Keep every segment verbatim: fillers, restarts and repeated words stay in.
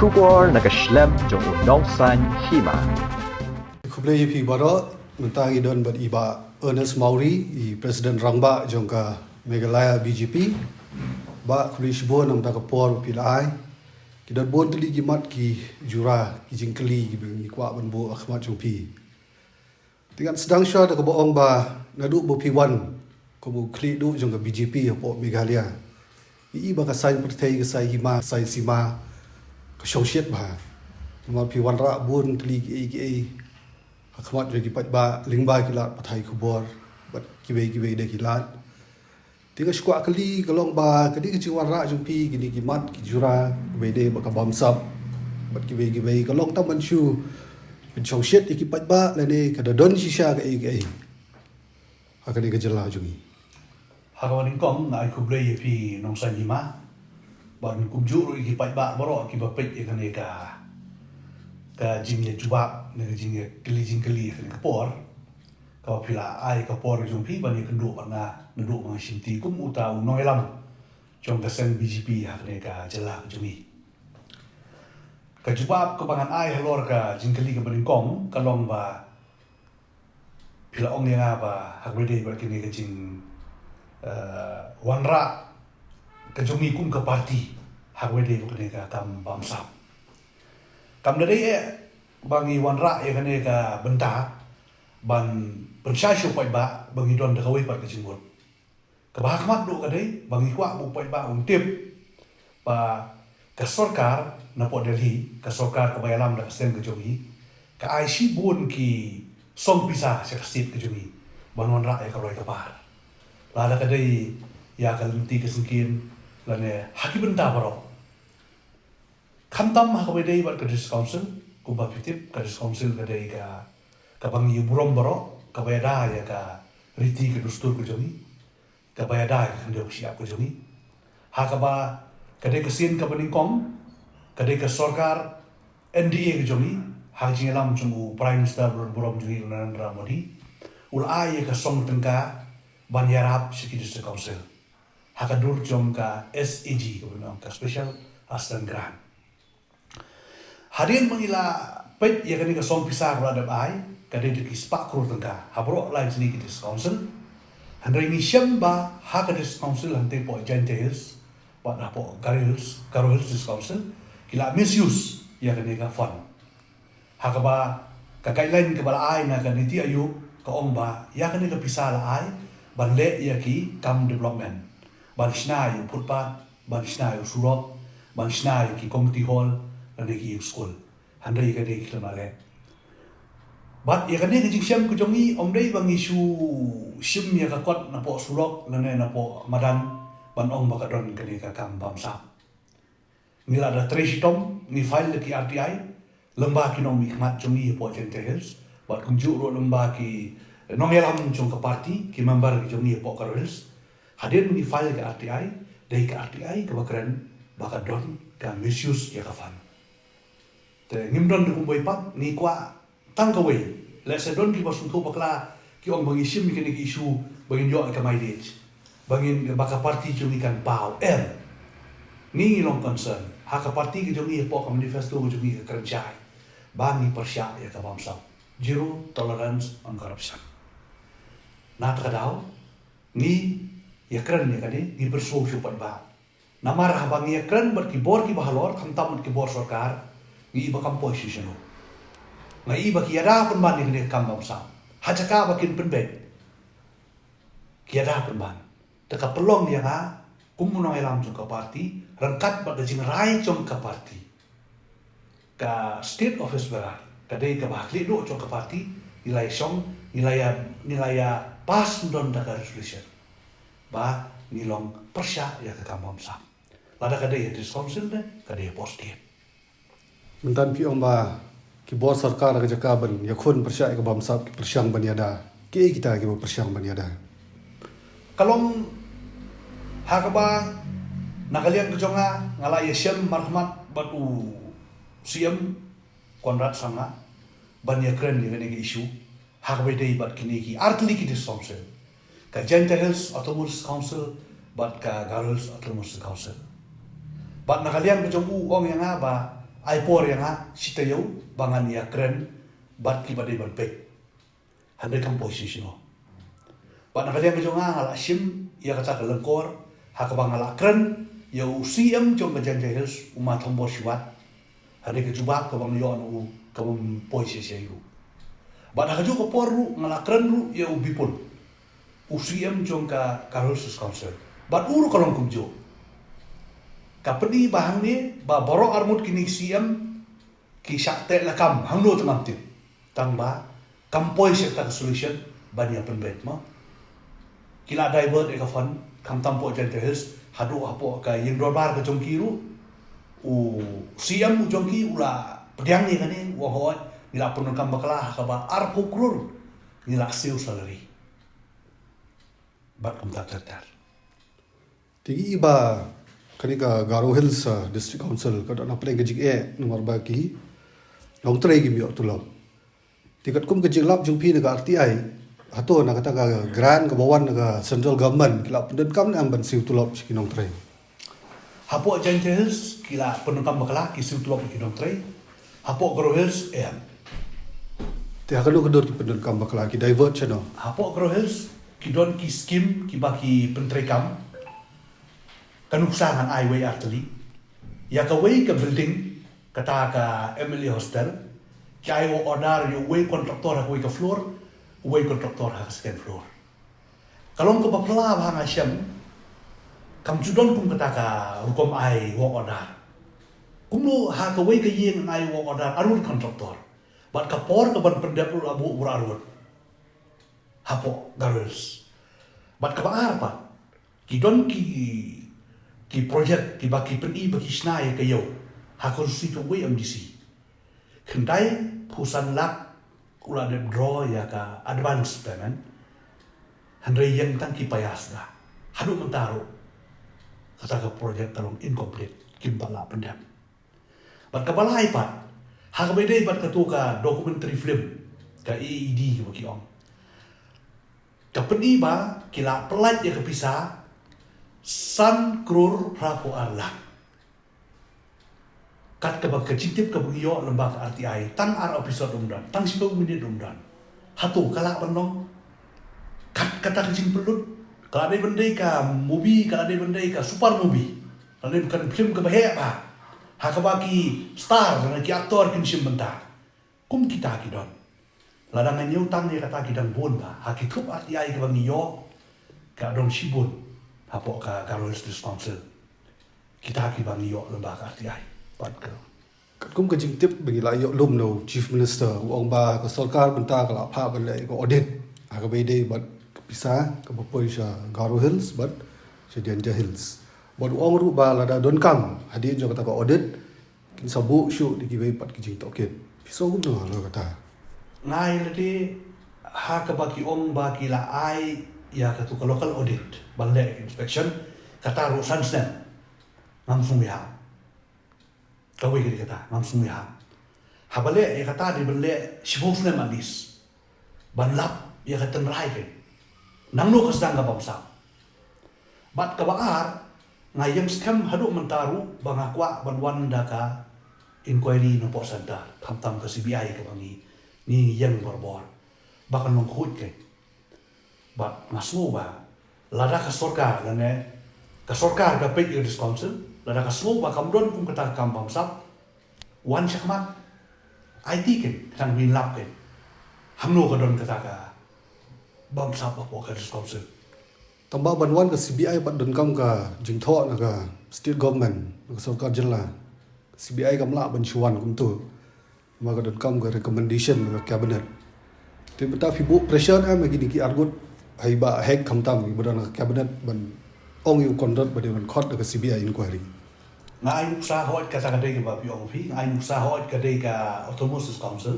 Khubor na ka shlem jong u nongsan hima. Khublei ïa phi baroh, mynta ngi don bad i Bah Ernest Mawrie, i President Rangbah jong ka Meghalaya B J P. Bah, khublei shibun namar ka por ba phi la ai. Ki don bun tylli ki mat ki jura, ki jingkylli kiba ngi kwah ban buh ha khmat jong phi. Te ngan sdang shuwa da kaba ong ba naduh ba phi wan kum u khlieh duh jong ka B J P hapoh Meghalaya, ngi i ba ka saiñ pyrthei, ka saiñ hima, ka saiñ sima ka shongshit bha. Namar phi wanrah bun tylli kiei kiei ha khmat jong ki paidbah lyngba ki lad pathai khubor bad kiwei kiwei de ki lad. Te nga shu kwah kylli ka long ba kane ka jingwanrah jong phi, kine ki mat ki jura, kiwei de bad ka bamsap bad kiwei kiwei, ka long tang ban shu pynshongshit ïa ki paidbah lane ka da don shisha kaei kaei ha kane ka jylla jong ngi? Ha kaba nyngkong nga ai khublei ïa phi nongsan hima bad kumjuh ruh ïa ki paidbah baroh kiba peit ïa kane ka, ka jingïajubab ne ka jingïakylli jingkylli ha kane ka por. Kaba phi la ai ka por jong phi ban ïakynduh bad nga naduh ba nga shim ti kum uta u nongïalam jong ka seng B J P ha kane ka jylla ka jong ngi. Ka jubab kaba ngan ai halor ka jingkylli kaba nyngkong ka long ba phi la ong ïa nga ba ha kaba ïadei bad kane ka jing, eh, wanrah ka jong ngi kum ka party ha kaba ïadei bad kane ka kam bamsap. Kam da dei eh ba ngi wanrah ïa kane ka bynta ban pynshai sha u paidbah ba ngi don da kawei pat ka jingmut. Kaba ha khmat duh ka dei ba ngi kwah ba u paidbah un tip ba ka sorkar napoh Delhi, ka sorkar kaba ïalam da ka seng ka jong ngi, ka ai shibun ki song pisa sha ka state ka jong ngi ban wanrah ïa ka roi ka par. Lada ka dei ïa ka lynti ka syngkien lane ha ki bynta baroh. Khamtam ha kaba ïadei bad ka District Council, kumba phi tip ka District Council ka dei ka, kaba ngi burom baroh, kaba ïada ïa ka riti ka dustur ka jong ngi, kaba ïada ïa ka khyndew ka shyiap ka jong ngi. Ha kaba ka dei ka sien kaba nyngkong, ka dei ka sorkar N D A ka jong ngi, ha ka jingïalam jong u Prime Minister baburom jong ngi Narendra Modi, u la ai ïa ka song tyngka ban ïarap sha ki District Council ha ka dur jong ka S A G, kaba ngi ong ka Special Assistance Grant. Hadien ba ngi la peit ïa kane ka song pisa kaba la dep ai, ka dei da ki spah klur tyngka ha baroh lai tylli ki District Council. Hynrei ngi shem ba ha ka District Council hangtei hapoh Jaintia Hills bad hapoh Garo Hills, Garo Hills District Council, ki la misuse ïa kane ka fund. Ha kaba ka guideline kaba la ai na ka NITI Aayog ka ong ba ïa kane ka pisa la ai ban leh ïa ki kam development, ban shna ïa u footpath, ban shna ïa u surok, ban shna ïa ki community hall lane ki school. Hynrei ïa kane khlem la leh. Bad ïa kane ka jingshem ka jong ngi ym dei ba ngi shu shim ïa ka kot napoh surok lane napoh madan ban ong ba ka don kane ka kam bamsap. Ngi la da trei shitom, ngi file da ki R T I lyngba ki nongmihkhmat jong ngi hapoh Jaintia Hills bad kumjuh ruh lyngba ki nongïalam jong ka party, ki member jong ngi hapoh Garo Hills. Hadien ba ngi file ka R T I, dei ka R T I kaba kren ba ka don ka misuse ïa ka fund. Te ngim don da kumwei pat, ngi kwah tang kawei. Lehse don kiba sngewthuh bakla, ki ong ba ngi shim ïa kine ki issue ba ngin ïoh ïa ka mileage, ba ngin, ba ka party jong ngi kan paw. Em, ngi ngi long concern. Ha ka party ka jong ngi, hapoh ka manifesto ka jong ngi ka kren shai ba ngi pyrshah ïa ka bamsap, zero tolerance on corruption. Na kata ka daw ngi ïakren ïa kane, ngi pynsngew shuh pat ba namar haba ngi ïakren bad ki bor kiba halor, khamtam bad ki bor sorkar, ngi i ba kam poi shisha noh. Nga i ba ki ïada pynban ïa kane ka kam bamsap. Ha jaka ba kin pynbeit, ki ïada pynban. Te ka pynlong ïa nga kum u nongïalam jong ka party, ryngkat bad ka jingrai jong ka party, ka state office bearer ka dei kaba ha khlieh duh jong ka party, ngi la ïashong, ngi la ïa, ngi la ïa pass don da ka resolution ba ngi long pyrshah ïa ka kam bamsap. Lada ka dei ha District Council ne ka dei ha post gate. Mynta phi ong ba ki bor sorkar ha ka jaka ban ïakhun pyrshah ïa ka bamsap ki pyrshang ban ïada. Kiei kita kiba pyrshang ban ïada? Ka long ha kaba na ka liang ka jong nga, nga la ïashem markhmat bad u C M Conrad Sangma ban ïakren ïa kane ka issue ha kaba ïadei bad kine ki artylli ki District Council, ka Jaintia Hills Autonomous Council bad ka Garo Hills Autonomous Council. Bad na ka liang ka jong u, u ong ïa nga ba Ai por ïa nga shi taïew ba ngan ïa kren bad kiba dei ban peit. Hynrei kam poi shisha. Bad na ka liang ka jong nga, nga la shim ïa kata ka lyngkor ha kaba nga la kren ïa u C M jong ka Jaintia Hills, u Ma Thombor Shiwat. Hynrei ka jubab kaba nga ïoh na u kam poi shisha ruh. Bad ha kajuh ka por ruh nga la kren ruh ïa u Bipul, u C M jong ka Garo Hills Council. Bad u ruh ka long kumjuh. Ka pyni ba hangne ba baroh arngut kine ki C M ki shah teh lakam hangno te ngam tip. Tang ba kam poi sha kata ka solution ban ïa pynbeit mo. Ki la divert ïa ka fund, khamtam hapoh Jaintia Hills, haduh hapoh ka ïing dorbar ka jong ki ruh. U C M u jong ki u la pdiang ïa kane, u ong hooid, ngi la pyndonkam bakla ha kaba arphew klur ngi la siew salary. Bad kumta ter ter. Te ngi i ba kane ka Garo Hills, ah, District Council ka don hapdeng ka jingeh namar ba ki nongtrei kim ïoh tulop. Te katkum ka jinglap jong phi na ka R T I, hato na kata ka grant kaba wan na ka central government ki la pyndonkam ne em ban siew tulop sha ki nongtrei? Hapoh Jaintia Hills ki la pyndonkam bakla, ki siew tulop ïa ki nongtrei. Hapoh Garo Hills em. Te ha kano ka dur ki pyndonkam bakla, ki divert shano? Hapoh Garo Hills ki don ki skim kiba ki pyntreikam. Ka nuksa ngan ai wei ar tylli. Ïa kawei ka building, kata ka M L A hostel, ki ai work order ïa uwei u contractor ha kawei ka floor, uwei u contractor ha ka second floor. Ka long kaba phylla ba nga shem, kam ju don kum kata ka rukom ai work order. Kumno ha kawei ka ïing ngan ai work order arngut contractor, bad ka por kaban pyndep ruh la buh bun arngut hapoh Garo Hills. Bad kaba ar pat, ki don ki, ki project kiba ki pyni ba ki shna ïa ka ïew ha ka constituency jong uwei u M D C. Khyndai phew san lak u la dep draw ïa ka advance payment. Hynrei ïeng tang ki paia suda. Haduh mynta ruh kata ka project ka long incomplete, kim pat lah pyndep. Bad kaba lai pat, ha kaba ïadei bad kato ka documentary film, ka A E D kaba ki ong, ka pyni ba ki la pyllait ïa ka pisa san klur phra phew ar lak. Kat kaba ka jingtip kaba ngi ïoh lyngba ka R T I, tang ar episode um don, tang shiphew minit um don. Hato ka lah ban long? Kat kata ka jingpynlut, ka la dei ban dei ka movie, ka la dei ban dei ka super movie, ka la dei ban film kaba heh bha, ha kaba ki star lane ki actor kin shim bynta. Kum kita ki don. Lada ngan ïoh tang ïa kata ki dang bun bha ha ki thup R T I kiba ngi ïoh, ka don shibun hapoh ka Garo Hills District Council. Kita kiba ngi ïoh lyngba ka R T I. Pat ka. Katkum ka jingtip ba ngi la ïoh lum na u Chief Minister, u ong ba ka sorkar mynta ka la phah ban leh ka audit ha kaba ïadei bad ka pisa kaba poi sha Garo Hills bad sha Jaintia Hills. Bad u ong ruh ba lada donkam hadien jong kata ka audit, kin sa buh shuh da kiwei pat ki jingtohkit. Phi sngew kumno halor kata? Nga ïa lade ha kaba ki ong ba ki la ai ïa katu ka local audit ban leh inspection, kata ruh san snem. Ngam sngewbha. Kawei ka dei kata, ngam sngewbha. Haba leh ïa kata dei ban leh shiphew snem at least. Ban lap ïa ka tynrai ka. Nangno ka sdang ka bamsap. Bad kaba ar, nga ïeng skhem haduh mynta ruh ba nga kwah ban wan da ka inquiry na pdeng centre, khamtam ka C B I kaba ngi, ngi ïeng borbor ba kan long khuid ka. Bad nga sngew ba lada ka sorkar lane ka sorkar ka peit ïa ka District Council, lada ka sngew ba kam don kum kata ka kam bamsap, wan shakhmat, aiti kin, kan win lap kin. Hangno ka don kata ka bamsap hapoh ka District Council. Tangba ban wan ka C B I pat donkam ka jingthoh na ka state government, na ka sorkar jylla. C B I kam lah ban shu wan kumtu. Namar ka donkam ka recommendation na ka cabinet. Te mynta phi buh pressure em ha kine ki arngut, ha i Bah Hek khamtam, i ba don ha ka cabinet, ban ong ïa u Conrad ba dei ban khot da ka C B I inquiry? Nga ai nuksa, hooid, kata ka dei kaba phi ong phi, nga ai nuksa, hooid, ka dei ka Autonomous Council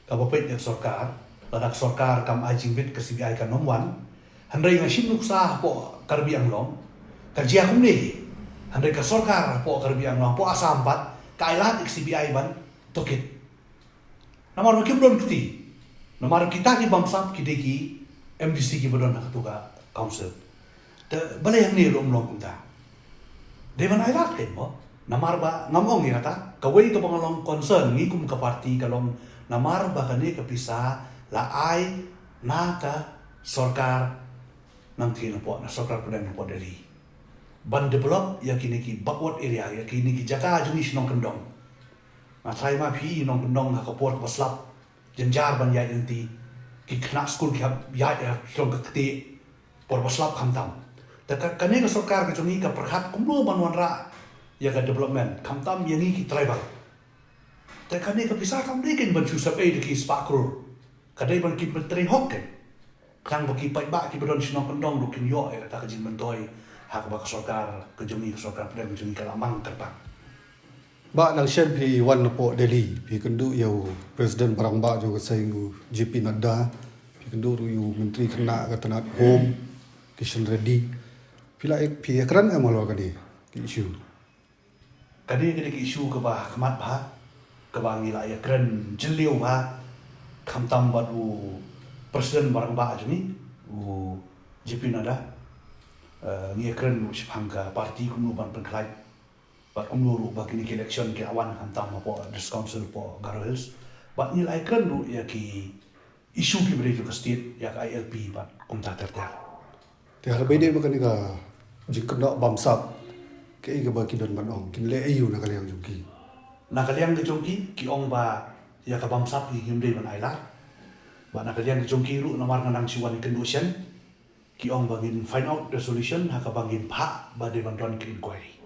kaba peit ïa ka sorkar. Lada ka sorkar kam ai jingbit, ka C B I kan ym wan. Hynrei nga shim nuksa hapoh Karbi Anglong ka jia kumne hi. Hynrei ka sorkar hapoh Karbi Anglong, hapoh Assam pat, ka ai lad ïa ka C B I ban tohkit. Namar ba kim don kti. Namar kita ki bamsap ki dei ki M D C kiba don ha katu ka council. Te balei hangne ruh ym long kumta? Dei ban ai lad kein mo. Namar ba ngam ong ïa kata, kawei kaba nga long concern ngi kum ka party ka long namar ba kane ka pisa la ai na ka sorkar nangtei napoh, na sorkar pdeng napoh Delhi ban develop ïa kine ki backward area, ïa kine ki jaka jong ngi shnong kyndong. Nga tharai ma phi nongkyndong ha ka por kaba slap, jynjar ban ïaid lynti, ki khynnah skul ki hap ïaid ha shnong ka kti por ba slap khamtam. Te ka, kane ka sorkar ka jong ngi ka pyrkhat kumno ban wanrah ïa ka development khamtam ïa ngi ki tribal. Te kane ka pisa kam dei kein ban shu sep ei da ki spah klur. Ka dei ban ki ban trei hok kein. Khnang ba ki paidbah kiba don shnong kyndong ruh kin ïoh ïa kata ka jingmyntoi ha kaba ka sorkar ka jong ngi, ka sorkar pdeng ka jong ngi ka la mang kyrpang. Bah, nang shen phi wan napoh Delhi, phi kynduh ïa u President ba rangbah jong ka seng u J P Nadda, phi kynduh ruh ïa u Myntri khynnah ka tnat Home, Kishan Reddy. Phi la ïa, phi ïakren em halor kane ka issue? Kane ka dei ka issue kaba khmat bha, kaba ngi la ïakren jylliew bha khamtam bad u President ba rangbah jong ngi, u J P Nadda. Eh, ngi ïakren ruh shaphang ka party kumno ban pynkhlaiñ bad kumno ruh ba kine ki election ki la wan khamtam hapoh District Council hapoh Garo Hills. Bad ngi la ïakren ruh ïa ki issue kiba dei jong ka state, ïa ka I L P bad kumta ter ter. Te ha la ba ïadei bad kane ka jingkynnoh bamsap, kaei kaba ki don ban ong, kin leh aïu na ka liang jong ki? Na ka liang ka jong ki, ki ong ba ïa ka bamsap hi ngim dei ban ailad. Bad na ka liang ka jong ki ruh namar nga nang shu wan kynduh shen, ki ong ba ngin find out the solution ha kaba ngin phah ba dei ban don ka inquiry.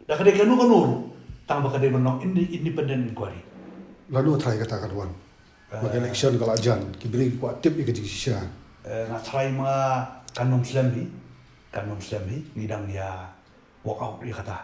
Da ka dei kano kano ruh, tang ba ka dei ban long inde-, independent inquiry. Lano tharai kata kan wan? Ba ka Eh. election ka la jan, ki briew ki kwah tip ïa ka jingshisha. Eh, nga tharai ma kan ym slem hi, kan ym slem hi, ngi dang ïa work out ïa kata.